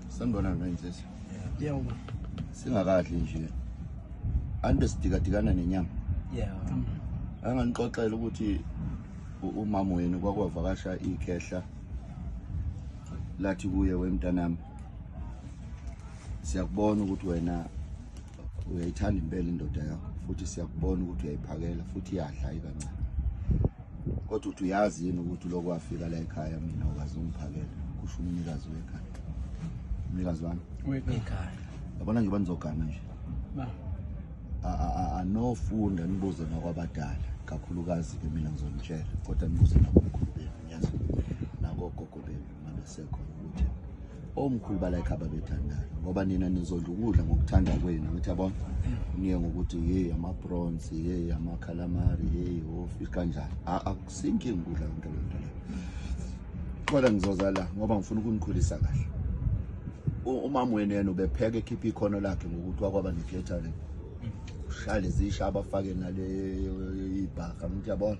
Sanibona mfundisi. Yebo. Singakadli nje. Ande sidikadikana nenyama. Yeah. Anganixoxela ukuthi umama wenu kwakwavakasha ikhehla lathi kuye wemntanami siyakubona ukuthi wena uyayithanda impela indoda yakho futhi siyakubona ukuthi uyayiphakela futhi iyadla ikancane kodwa uthi uyazi yini ukuthi lokhu wafika la ekhaya mina ukaze ungiphakele kusho umnikazi wekhaya umnikazi wami Wekhaya. Yabona njengoba nizogana nje anofunda nibuze nakwabadala kakhulukazi ke mina ngizonitshela kodwa nibuze nakomkhulu benu ngiyazi nakogogo benu mabesekhona ukuthi omkhulu balayikha ababethandayo ngoba nina nizodla ukudla ngokuthanda kwenu angithi yabona niye ngokuthi hey ama-prawns hey ama-calamari hey ofish kanjani akusinkinga ukudla yonke leyo nto leyo kodwa ngizoza la ngoba ngifuna ukunikhulisa kahle umama wenu yena ubepheka ekhipha ikhono lakhe ngokuthi wakwaba ne-catering ushaya lezi ishaba afake nale ibhaga ngithi yabona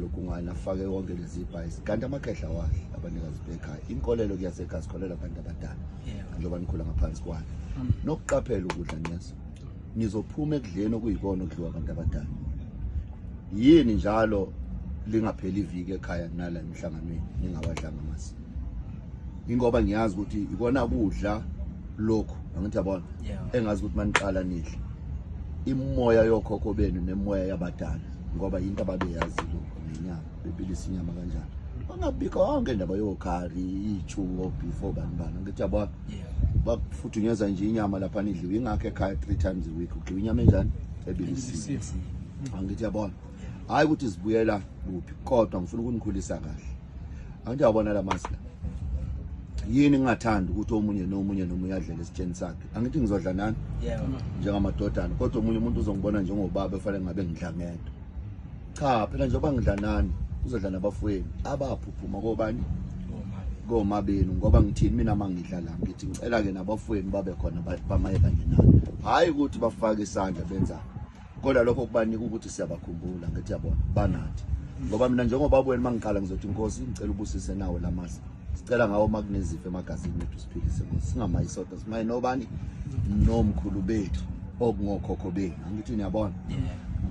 lokungani afake konke lezi ibhayisi kanti amakhehla wahle abanikazi bekhaya inkolelo kuyasekhaya sikholela abantu abadala njengoba nikhula ngaphansi kwayo nokuqaphela ukudla niyazi nizophuma ekudleni okuyikona okudliwa abantu abadala yini njalo lingapheli iviki ekhaya nala emhlanganweni ningawadlanga amasi ingoba ngiyazi ukuthi ikona kudla lokhu angithi yabona engazi ukuthi maniqala nidle imoya yokhokho benu nemoya yabadala ngoba into ababeyazi lokho nenyama bebilisa inyama kanjani bangabikho yonke indaba yokhari iy'tshuwo before bani bani angithi yabona bakufudunyeza nje inyama lapha nidliwe ingakho ekhaya three times a week kudliwa inyama enjani ebilisiwe angithi yabona hhayi ukuthi zibuyela kuphi kodwa ngifuna ukunikhulisa kahle angithi yabona la masi la yini ngingathandi ukuthi omunye nomunye nomunye adlele esitsheni sakhe angithi ngizodla nani njengamadodana kodwa omunye umuntu uzongibona njengobaba efanele ngabe ngidla ngedwa cha phela njengoba ngidla nani uzodla nabafowenu abaphuphuma kobani komabenu ngoba ngithini mina uma ngidla la ngithi ngicela-ke nabafowenu babe khona bamaye kanye nani hhayi ukuthi bafake isandla benzani kodwa lokho kubanika ukuthi siyabakhumbula ngithi yabona banathi ngoba mina njengoba wena mangiqala ngizothi inkosi ngicela ubusise nawo lamasi sicela ngawo uma kunezifo emagazini ethu siphilise nkosi singamayi sodwa simaye nobani nomkhulu bethu okungokhokho benu angithi niyabona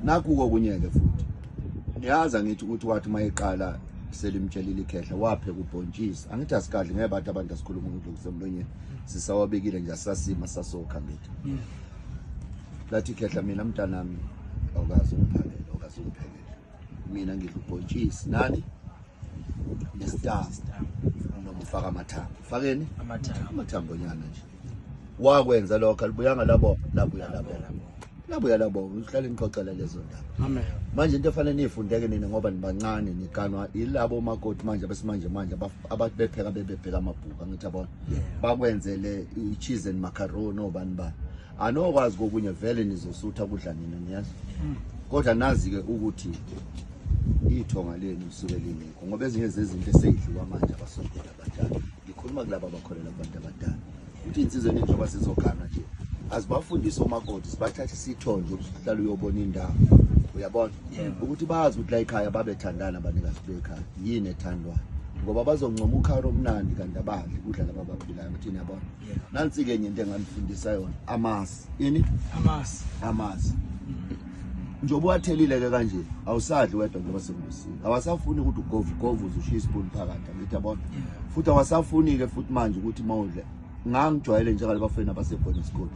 nakhu kokunye-ke futhi niyazi angithi ukuthi wathi uma eqala selimtshelile ikhehla wapheka ubhontshisi angithi asikadli ngeke bathi abantu asikhuluma ukudla okusemlonyeni sisawabekile nje asasima sasokha ngithi lathi khehla mina mntanami awukaze ungiphakele awukaze ungiphekele mina ngidla ubhontshisi nani nesitafu noma ufaka amathambo ufakeni amathambo nyana nje wakwenza lokho alibuyanga labo labuya labo labuya labo uhlale nixoxela lezo ndaba amen manje into efanele niyifundeke nina ngoba nibancane niganwa yilabo makoti manje abesimanje manje abathi bepheka bebebheka amabhuku angithi yabona bakwenzele i-cheese and macaroni obani bani anokwazi kokunye vele nizosutha kudla nina niyazi kodwa nazi-ke ukuthi ithonga lenu lisuke lingekho ngoba ezinye zezinto eseyidliwa manje abasuke abadala ngikhuluma kulaba abakholela kubantu abadala ukuthi insizwa eningi njengoba sizogana nje azibafundise omakoti sibathathe isithonje ukuthi uhlale uyobona indawo uyabona ukuthi bazi ukuthi la ekhaya babethandana abanikazi bekhaya yini ethandwayo ngoba bazoncoma ukhara omnandi kanti abadli kudla laba abaphilayo ukuthi niyabona nansi-ke enye into enganifundisa yona amasi ini amasi amasi njengoba uwathelile ke kanje awusadli wedwa njengoba sengibusile awasafuni ukuthi ugove ugove uze ushiye isipuni phakathi angithi yabona futhi awasafuni-ke futhi manje ukuthi uma udle ngangijwayele njengale bafweni abasebhona isikole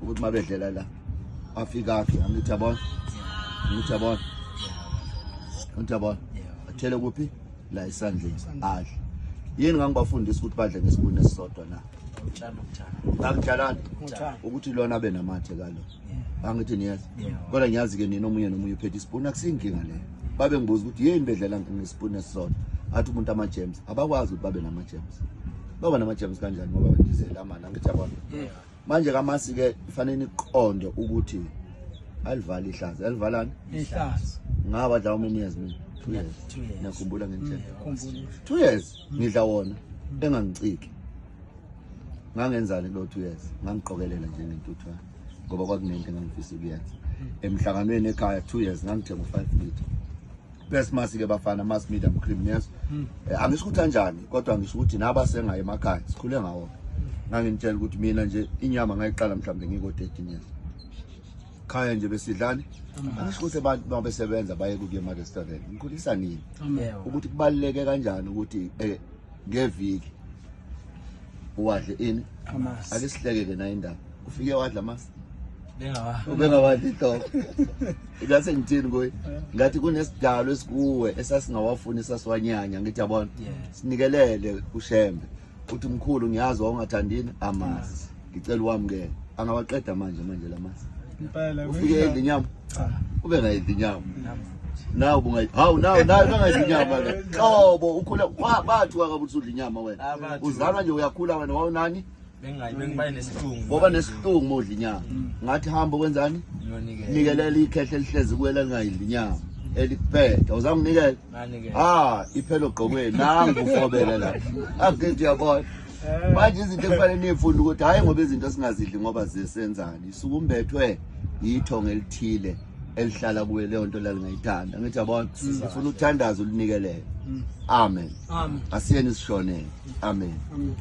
ukuthi uma bedlela la afika akhe angithi yabona angithi yabona angithi yabona athele kuphi la esandleni adle yini ngangibafundisa ukuthi badle ngesipuni esisodwa na Ngangitshalani ukuthi lona abe namathe kalo. Angithi niyazi. Kodwa ngiyazi ke nina omunye nomunye uphethe isipuni akusinkinga leyo. Babe ngibuza ukuthi yini bedlela ngesipuni esisodwa. Athi umuntu ama germs abakwazi ukuthi babe nama germs. Baba nama germs kanjani ngoba ndizela amana angithi yabona. Manje kamasi ke fanele niqonde ukuthi alivali ihlazo. Alivalani? Ihlazo. Ngaba dla how many years mina? 2 years. Ngiyakhumbula ngendlela. 2 years. Ngidla wona engangiciki. Ngangenzani kulo 2 years? Ngangiqokelela nje ngentuthwane ngoba kwakunento engangifisa ukuyenza. Emhlanganweni ekhaya 2 years ngangithenga u5 liter. Best masi ke bafana, mas medium cream, yes. Angisho ukuthi kanjani, kodwa ngisho ukuthi nabasengayo emakhaya sikhule ngawo. Nganginitshela ukuthi mina nje inyama ngayiqala mhlawumbe ngiko 13 years. Khaya nje besidlani, angisho ukuthi abantu babesebenza baye kuye ema restaurant. Ngikhulisa nini Yebo. ukuthi kubaluleke kanjani ukuthi ngeviki uwadle ini? Amasi. Ake sihleke ke nayo indaba. Ufike wadla amasi? Bengawa. Ubengawadli inhlobo. Ngase ngithini kuye? Ngathi kunesidalo esikuwe esasingawafuni, esasiwanyanya, ngithi yabona. Sinikelele kuShembe. Uthi mkhulu, ngiyazi wawungathandini amasi. Ngicela uwamukele. Angawaqeda manje lamasi. Impela. Ufike edla inyama? Cha. Ube ngayidli inyama. Nawe bungayi. Hawu, nawe nawe bangayidli inyama le. Qobo ukhula bathuka kabi ukuthi udla inyama wena. Abathuka. Uzalwa nje uyakhula wena wawunani? Bengayi bengibaye nesihlungu. Ngoba nesihlungu modla inyama. Ngathi hamba wenzani? Ngiyonikela. Nikelela ikhehle elihlezi kuwela lingayidli inyama. Elikuphethe. Awuzange unikele? Nganikela. Ah, iphelo gqokweni nangu ufobele la. Angithi uyabona. Manje izinto ekufanele niyifunde ukuthi hayi ngoba izinto singazidli ngoba zisenzani. Isukumbethwe yithongo elithile elihlala kuwe leyo nto lalingayithanda. Ngithi yabona, ufuna ukuthandaza ulinikelele. Amen. Amen. Asiyeni sishonele. Amen. Amen.